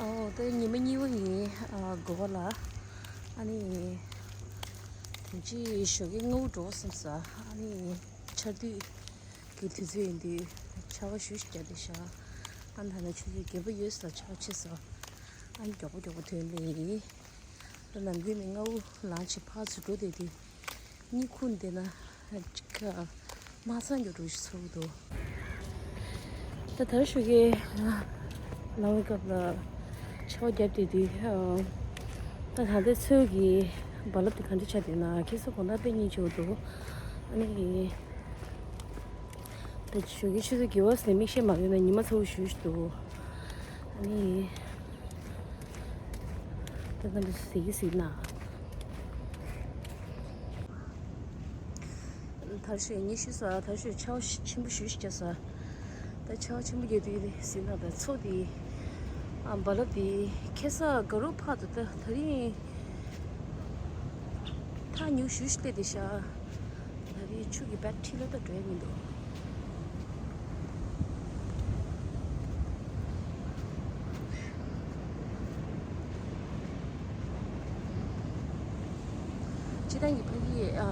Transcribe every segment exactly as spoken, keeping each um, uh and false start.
ཨོ་ད་ཉི་མ་གཉིས་པ་ཡིན། ཨ་གོ་བ་ལ། ཨ་ནི་དེ་ཅི་ཞོགས་ཀས་སྔ་པོ་འགྲོ་སོང་ས། ཨ་ནི་ཆར་དུས་ཀྱི་དུས་ཚོད་ཡིན་དུས་ཆར་པ་ཞེ་པོ་ཅིག་བརྒྱབ་བསྡད་ཤག་ཨ་ནི་ད་ནི་ཆུ་ཚོད་བརྒྱད་པ་ཡོལ་སོང་། ཆར་པ་ཆེ་སོང་། ཨ་ནི་མགྱོགས་པོ་མགྱོགས་པོ་ཐོན་པ་ཡིན། ད་ནམ་རྒྱུན་ནི་སྔ་པོ་ལངས་བྱས་ཕར་ཚུར་འགྲོ་བསྡད་དུས། གཉིད་ཁུག་བསྡད་ན་ཅིག་མ་ཚང་རྒྱུ་འདྲ་ཞིག་ཚོར་གྱི་འདུག་ད་དར་ཞོགས་ཀས་ལངས་པའི་སྐབས་ལ་ཆར་པ་བརྒྱབ་བསྡད་དུས། ད་ད་ལྟའི་ཚོད་ཀྱི་རྦ་རླབས་དེ་ག་འདྲ་ཆགས་བསྡད་ན་ཁྱེད་ཚོ་དགོང་དག་དཔེ་སྙིང་རྗེ་པོ་འདུག་ཨ་ནི། ད་ཞོགས་ཀས་ཆུ་ཚོད་བརྒྱད་པ་ཟིན་མིག་ཤེལ་མ་གྱོན་ན་ཉི་མ་ཚ་པོ་ཞེ་པོ་ཞིག་འདུག་ཨ་ནི། ད་ལྟ་འདི་ཟེར་གྱི་ཟེར་ན། དར་ཞོགས་ཉི་ཤུ་ས་དར་ཞོགས་ཆར་པ་ཆེན་པོ་ཞེ་པོ་ཞིག་བརྒྱབ་ས། ད་ཆར་པ་ཆེན་པོ་བརྒྱབ་དུས་ཟེར་ན་ད་མཚོ་དེ། ཨ་རྦ་རླབས་དེ་ཁ་སང་དགའ་རབ་ཕར་དུ་ད་ད་རིང་ཐག་ཉེ་པོ་ཞེ་པོ་ཞིག་སླེབས་བསྡད་ཤག་ད་རེས་ཆུ་གི་བད་ཁྲི་ལོ་ད་འགྲོ་ཡ་མི་འདུག་སྤྱིར་བཏང་གི་ཕ་གི་ཨ་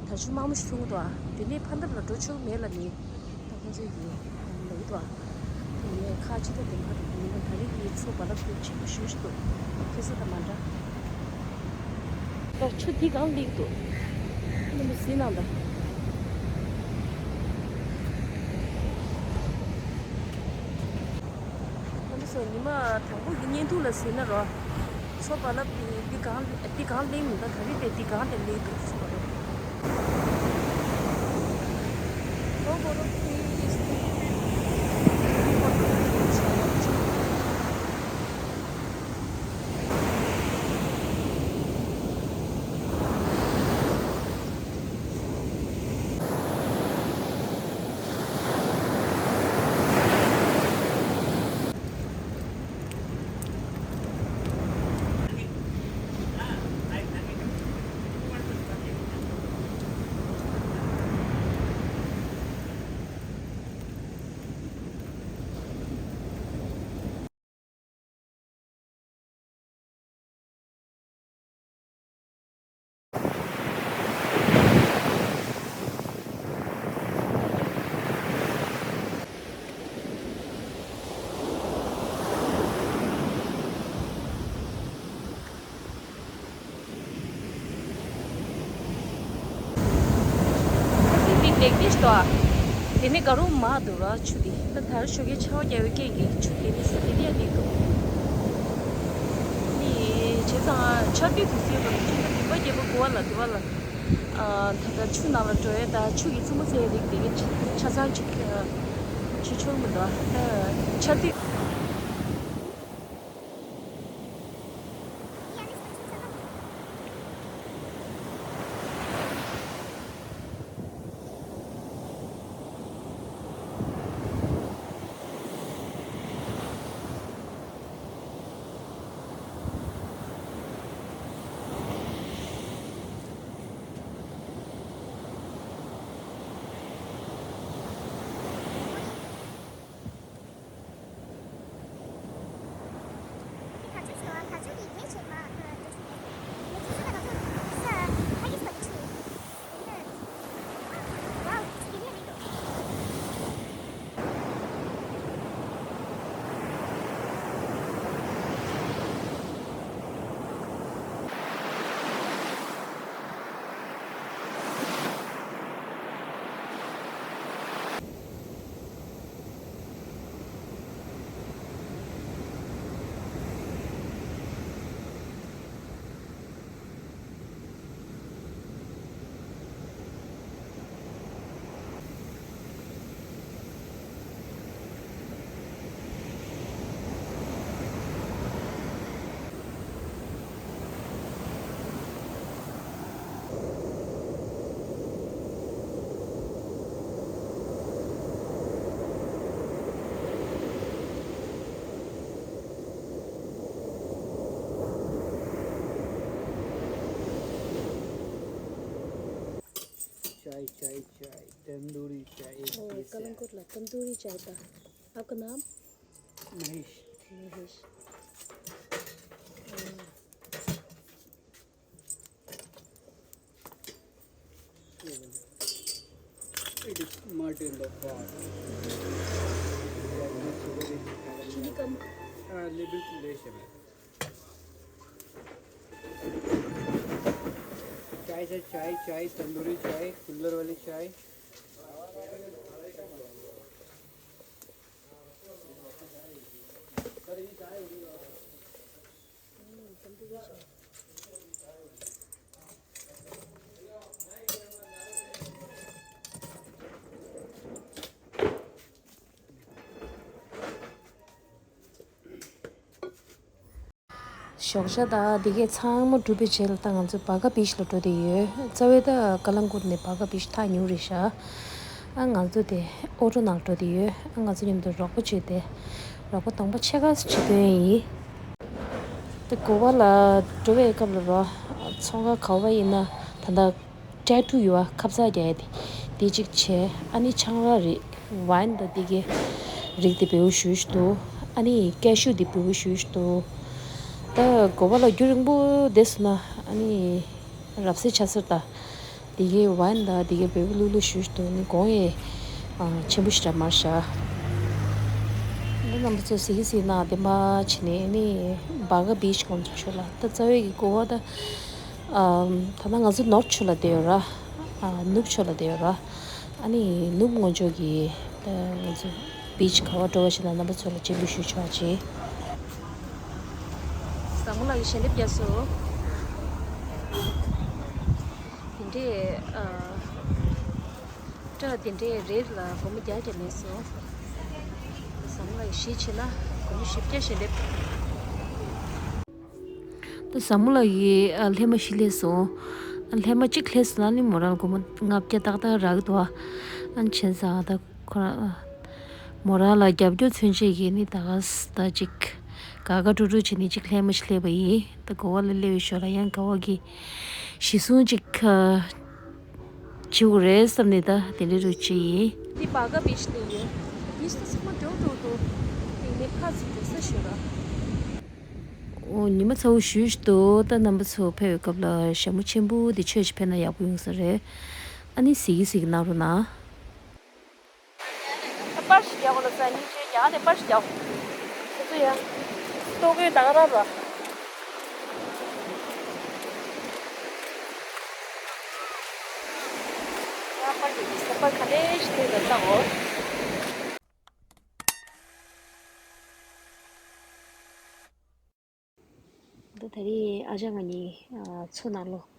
ད་ཆུ་དམའ་མོ་ཞིག་ཐོན་གྱི་འདུག་ཨ་དེ་ནས་ཕར་འདབས་ལ་འགྲོ་ཆོག་མེད་ལབ་ནི། ད་ཁོང་ཚོས་ཀྱི་ལབ་ཀྱི་འདུག་ཨ། དེ་ནས་ཁ་ཕྱི་ཐག་དེ་མ་རེད། ཡིན་ན་ད་རེས་ཀྱི་མཚོ་རྦ་རླབས་དེ་ཆེན་པོ་ཞེ་པོ་ཞིག་འདུག་ཁ་སང་དང་མ་འདྲ། ད་ཆུ་འདི་སྒང་སླེབས་འདུག་ཨ་ནི་མི་ཟིན་ནང་ད། ཨ་ནི་སོ་ཉི་མ་དང་པོ་གི་བརྙན་ཐུང་ལ་གཟིགས་ན་རོ། མཚོ་རྦ་རླབས་འདི་འདི་སྒང་འདི་སྒང་སླེབས་མི་འདུག་ད་རེས་དེ་འདི་སྒང་དེ་སླེབས་འདུག་མཚོ་རྦ་རླབས། ཨ་ཙི་འདི་ལེགས་བདེ་ཞིག་འདུག་ཨ། དེ་ནས་དགའ་རབ་མར་འདུག་ར་ཆུ་འདི། ད་དར་ཞོགས་ཀས་ཆར་པ་བརྒྱབ་པའི་རྐྱེན་གྱིས་ཆུ་དེ་ནས་ཟིན་དེ་ནས་འདི་འདུག་ནི་བྱས་ཙང་ཆར་དུས་དུས་ཚོད་པ་ལ་ཆུ་ཚོད་བདུན་པ་བརྒྱད་པ་དགུ་པ་ལ་དུ་བ་ལ། ཨ་ད་ལྟ་ཆུ་ནང་ལ་འགྲོ་ཡས་དང་ཆུ་ཡི་རྩེད་མོ་རྩེ་ཡས་རིགས་དེ་གའི་ཆ་ཆ་ཚང་ཅིག་ཨ་བྱེད་ཆོག་མི་འདུག་ཨ། ད་ཆར་དུས། चाय, चाय, चाय, तंदूरी चाय, ओ, स्पेशल। कलंकोट ला तंदूरी चाय था। आपका नाम? Mahesh. It is mud in the pot. चीनी कम। हाँ, ले, बिल्कुल ले से मैं। चाय से चाय, चाय, तंदूरी चाय, कुल्हड़ वाली चाय। ཞོགས་ཇ་དང་འདི་གས་ཚང་མ་གྲུབ་པའི་རྗེས་ལ་ད་ང་ཚོ་བྷ་ག་བིཆ་ལ་འགྲོ་བསྡད་ཡོད། རྩ་བའི་ད་ཀ་ལང་ཀུར་ནས་བྷ་ག་བིཆ་ཐག་ཉེ་པོ་རེད་ཤག་ཨ་ང་ཚོ་དེ་ཨོ་ཊོ་ནང་འགྲོ་བསྡད་ཡོད། ཨ་ང་ཚོ་མཉམ་དུ་རོགས་པ་བྱས་ཏེ་རོགས་པ་གདོང་པ་ཕྱེད་ཀ་ཙམ་བྱེད་དོན་ཡིན། དེ་གོ་བ་ལ་འགྲོ་བའི་སྐབས་ལ་རོ་ཚོང་ཁང་ག་བ་ཡིན་ན་ད་ལྟ་ཊེ་ཊུ་ཡོད་པ་ཁབ་གསང་རྒྱག་ཡ་དེ་དེ་གཅིག་བྱས། ཨ་ནི་ཆང་རག་རིགས་ཝའིན་དང་དེ་གའི་རིགས་དེ་འབེལ་པོ་ཞེ་པོ་ཅིག་འདུག་ཨ་ནི་ཀེ་ཤུ་དེ་འབེལ་པོ་ཞེ་པོ་ཅིག་འདུག་ད་གོ་བ་ལ་རྒྱུན་རིང་པོ་བསྡད་སོང་ན་ཨ་ནི་རབ་གསལ་ཆགས་ས་རེད་ད། དེ་གའི་ཝའིན་དང་དེ་གའི་འབེལ་པོ་ལུག་ལུག་ཞེ་པོ་ཅིག་འདུག་ནི་གོང་ཡས་ཆེན་པོ་ཞེ་དྲག་མ་རེད་ཤག་འདི་རྣམ་པ་ཚོ་གཟིགས་གཟིགས་གནང་བདེ་མོ་བྱས་ནས་ནི་བྷ་ག་བིཆ་ཁོང་ཚོ་ཕྱོགས་ལ་ད་རྩ་བའི་གི་གོ་བ་ད། ཨམ། ད་ལྟ་ང་ཚོ་ནོར་ཐི་ཕྱོགས་ལ་བསྡད་ཡོད་ར། ཨ། ནུབ་ཕྱོགས་ལ་བསྡད་ཡོད་ར། ཨ་ནི་ནུབ་ངོས་ཕྱོགས་ཀྱི་ད་ང་ཚོ་བིཆ་ག་པར་འགྲོ་བ་ཞིག་ལ་རྣམ་པ་ཚོ་ལ་སྤྱན་འབུལ་ཞུ་ཆོག་ཅིག་བཟང་མོ་ལགས་ཀྱིས་ཞལ་འདེབས་བརྒྱབ་སོང་། དེ་འདྲས་ཨ། སྐྲ་དེ་འདྲའི་རེད་ལ་སྒོར་མོ་བརྒྱ་བརྒྱ་མེད་སོང་། བཟང་མོ་ལགས་གཞི་བྱས་ན་སྒོར་མོ་བཞི་བརྒྱ་ཞལ་འདེབས། ད་བཟང་མོ་ལགས་ཀྱིས་ཨ་ལྷས་མ་བཞི་ལྷས་སོང་། ཨ་ལྷས་མ་གཅིག་ལྷས་སོང་ན་ནི་མོ་རང་ལ་སྒོར་མོ་ལྔ་བརྒྱ་ཏག་ཏག་རག་གི་འདུག་ཨ་ནི་བྱས་ཙང་ད་ཁོ་རང་ཨ་མོ་རང་ལ་རྒྱབ་སྐྱོར་མཚོན་ཆེད་ཀྱིས་ནི་ད་ག་ས་ད་ཅིག་དགའ་དགའ་སྤྲོ་སྤྲོ་བྱས་ནས་གཅིག་ལྷས་མ་ཞིག་ལྷས་པ་ཡིན། ད་གོ་བ་ལ་སླེབས་པའི་ཞོར་ལ་ཡང་དགའ་བ་གི་གཞི་བཟུང་ཅིག་ཨ། བྱེད་དགོས་རེད་བསམ་ནས་ད་དེ་འདྲ་རུ་བྱས་ཡིན། འདི་བྷ་ག་བིཆ་དེ་ཡིན། བིཆ་དེ་ཚང་མ་འགྲོ་འགྲོ་འགྲོ། དེ་ནས་ཁ་ཚིག་འགྲོ་ས་ཞོར་ར། འོ་ཉི་མ་ཚ་བོ་ཞེ་པོ་ཅིག་འདུག་ད་རྣམ་པ་ཚོ་ཕེབས་པའི་སྐབས་ལ་ཞྭ་མོ་ཆེན་པོ་འདི་ཆོས་ཅིག་ཕེབས་ན་ཡག་པོ་ཡོང་ས་རེད། ཨ་ནི་གཟིགས་གཟིགས་གནང་རོགས་གནང་། ད་པར་ཞིག་རྒྱག་དགོས་ལ་ས་སྙིང་རྗེ་རྒྱག་ནས་པར་ཞིག་རྒྱག་དགོས། ཁོ་ཚོ་ཡ། ལྟོ་གོས་ད་ག་རང་ར། ཡ་པར་རྒྱག་གི་ས་པར་ག་ནས་ཞིག་ལྟོས་ད་ལྟ་འོ། ད་ད་རེས་ཨ་ཅག་ང་གཉིས་མཚོ་ནང་ལོགས་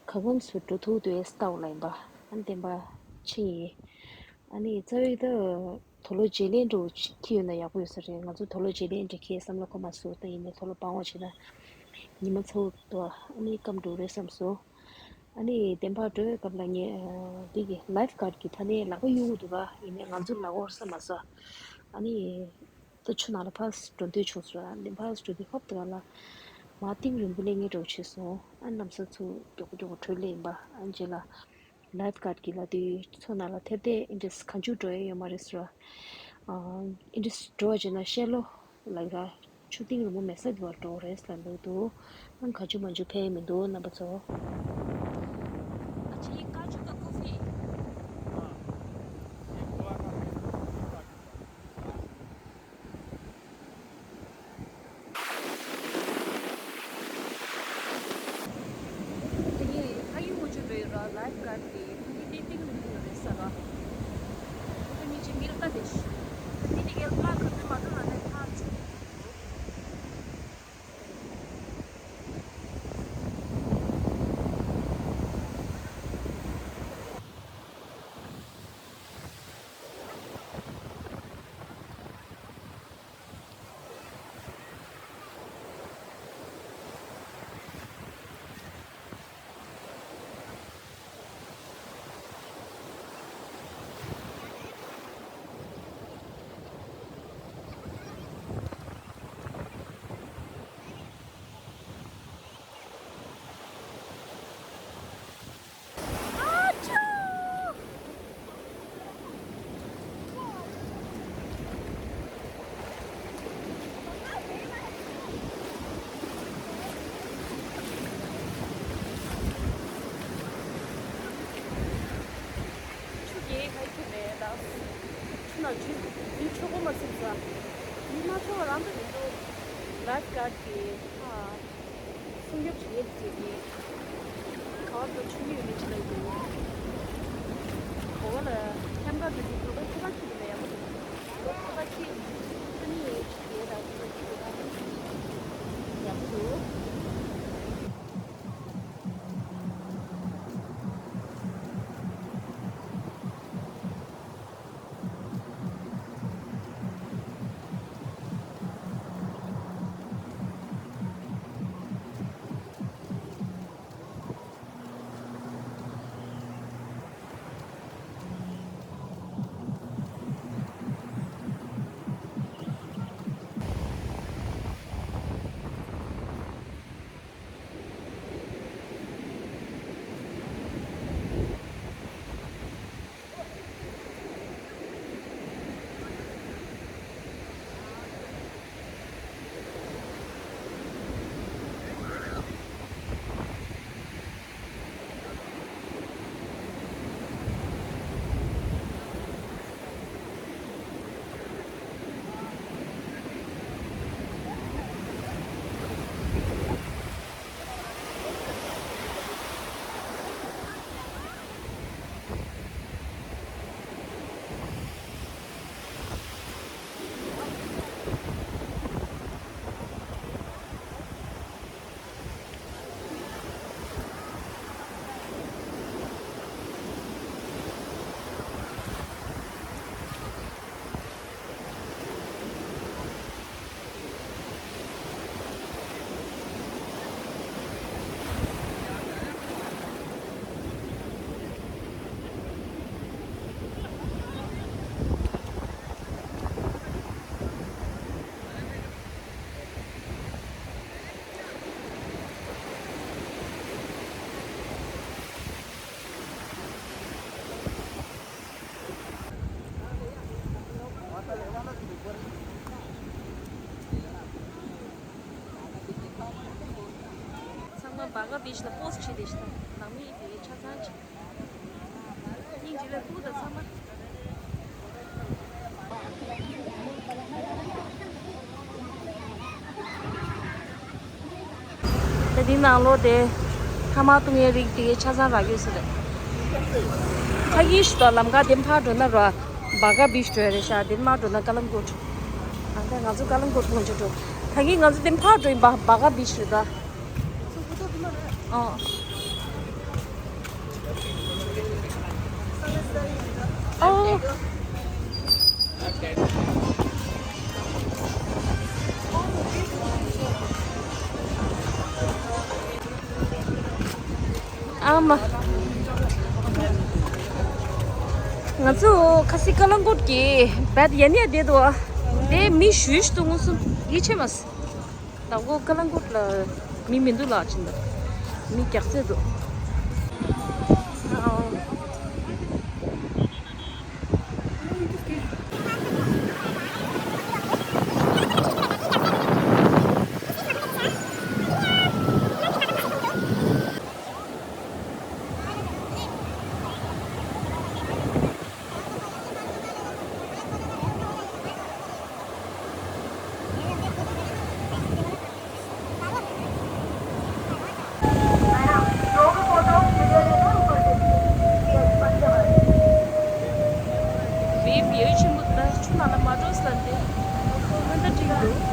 ག་གམ་སུ་འགྲོ་ཐུབ་འདུག་ལྟ་བ་ལ་ཡིན་པ། ཨ་ནི་བདེན་པ་ཕྱིན་ཡིན། ཨ་ནི་རྩ་བའི་ད་དུག་ལོག་བརྗེ་ལེན་འདྲ་བོ་ཅིག་འཁྱེར་ཡོང་ན་ཡག་པོ་ཡོད་ས་རེད། ང་ཚོ་དུག་ལོག་བརྗེ་ལེན་འདྲ་འཁྱེར་བསམ་བློ་འཁོར་མ་སོང་། ད་ཡིན་ནའི་དུག་ལོག་སྤང་བ་བྱས་ན་ཉི་མ་ཚ་བོ་འདུག་ཨ་ནི་སྐམ་འགྲོ་རེད་བསམ་སོང་། ཨ་ནི་བདེན་པ་འགྲོ་བའི་སྐབས་ལ་ངས་འདི་གི་ལའིཕ་གཱཌ་གི་ཕ་ནས་ལག་པ་གཡུག་འདུག་ག་ཡིན་ནའི་ང་ཚོ་ལག་པ་འོར་ས་མ་སོང་། ཨ་ནི། ད་ཆུ་ནང་ལ་ཕར་འགྲོ་འདོད་བྱུང་སོང་ར། འདི་ཕར་འགྲོ་དུས་ཧོབ་ཏེ་ག་ལ་མར་གཏིང་རིང་པོ་སླེབས་མཁན་འདྲ་བོ་བྱས་སོང་། ཨ་གནམ་ས་ཚུར་མགྱོགས་པོ་མགྱོགས་པོ་བྲོས་སླེབས་ཡིན་པ། ཨ་རྗེས་ལ་ལའིཕ་གཱཌ་གིས་ལབ་དུས་མཚོ་ནང་ལ་ཐེབས་ཏེ་ཨེ་འདྲས་གང་བྱུང་འགྲོ་ཡ་ཡོད་མ་རེད་ཟེར་བ། ཨ་ཨེ་འདྲས་འགྲོ་བ་བྱས་ན་ཤེལ་ལོ་ལབ་ར། ཆུ་གཏིང་རིང་པོ་མེད་ས་དེ་བར་འགྲོ་དགོས་རེད་ལབ་འདུག་འདུག་ཨ་གང་བྱུང་མང་བྱུང་ཕེབས་མི་འདུག་རྣམ་པ་ཚོ། དེ་ནས་ཕ་གི་དངུལ་ཆུ་འགྲོ་ཡོད་ར། ལའིཕ་གཱཌ་དེ་ཕ་གི་ཏན་ཏན་ལ་ཡོད་རེད་ས་ར། ཁོ་ཚོ་གཉིས་ཆེ་མིར་ཀ་དེ་ཤི། ད་དེ་ནས་ཡར་ལྷག་ཁ་ཚོད་མ་འགྲོ་ལ་ནས་ཐག་ཆོད། ན་ཇི་ཇི་ཆོག་གོ་མ་ཚིག་ཟ། ཇི་མ་ཆོག་རང་དུ་མི་འདུག་ལའིཕ་གཱཌ་ཀྱི་ཧ། སྲུང་སྐྱོབ་བྱེད་མཁན་དེ་གས་ག་བར་དུ་ཆུང་ཡོད་མི་ཅི་ལ་ཡོད། གོ་བ་ལ་ཁྱམས་ཁ་དུ་དེ་གོ་བ་ཁྱོ་ག་ཁྱི་དེ་ལ་ཡག་པོ་འདུག་གོ་བ་ཁྱི་ཁྱི་ནི་ཡོད་ཅི་དེ་ལ་ཁྱི་ཁྱི་དེ་ལ་ཡག་པོ་འདུག་ཚང་མ་བྷ་ག་བིཆ་ལ་པོ་སི་བྱེད་བསྡད་ཤག་ནང་མི་དེ་ཆ་ཚང་ཅིག་སྙིང་རྗེ་ལ་ཐུག་ད་ཚང་མ། ད་འདི་ནང་ལོགས་དེ་ཐ་མག་བཏུང་ཡས་རིགས་དེ་ཆ་ཚང་རག་ཡོད་ས་རེད། ཁ་ཡིག་ཞིག་དང་ལམ་ཁ་དེ་ཕར་འགྲོ་ན་ར་བྷ་ག་བིཆ་འགྲོ་ཡ་རེད་ཤག་དེ་མར་འགྲོ་ན་ཀ་ལམ་གོཊ། ཨ་ད་ང་ཚོ་ཀ་ལམ་གོཊ་ཐོན་ཆེད་འགྲོ། ད་གིན་ང་ཚོ་དེ་ཕར་འགྲོ་ཡིན་པ་བྷ་ག་བིཆ་རེད་ད། ཨ། ཨོ། ཨ་མ། ང་ཚོ་ཁ་སི་ཀ་ལང་ཀོཊ་གི་བད་ཡ་ནི་ཡ་དེ་དོ། དེ་མི་ཞུ་ཞུ་དུ་ངུ་སུ་ཡི་ཆེ་མ་སི། ད་གོ་ཀ་ལང་ཀོཊ་ལ་མི་མི་འདུག་ལ་ཅི་འདུག་མི་རྒྱག་ཚད་འདུག་བེབ་ཡོད་ཆེན་པོ་ད་ཆུ་ནང་ལ་མ་འགྲོ་ས་འདི་སྔོན་ད་འགྲིག་འདུག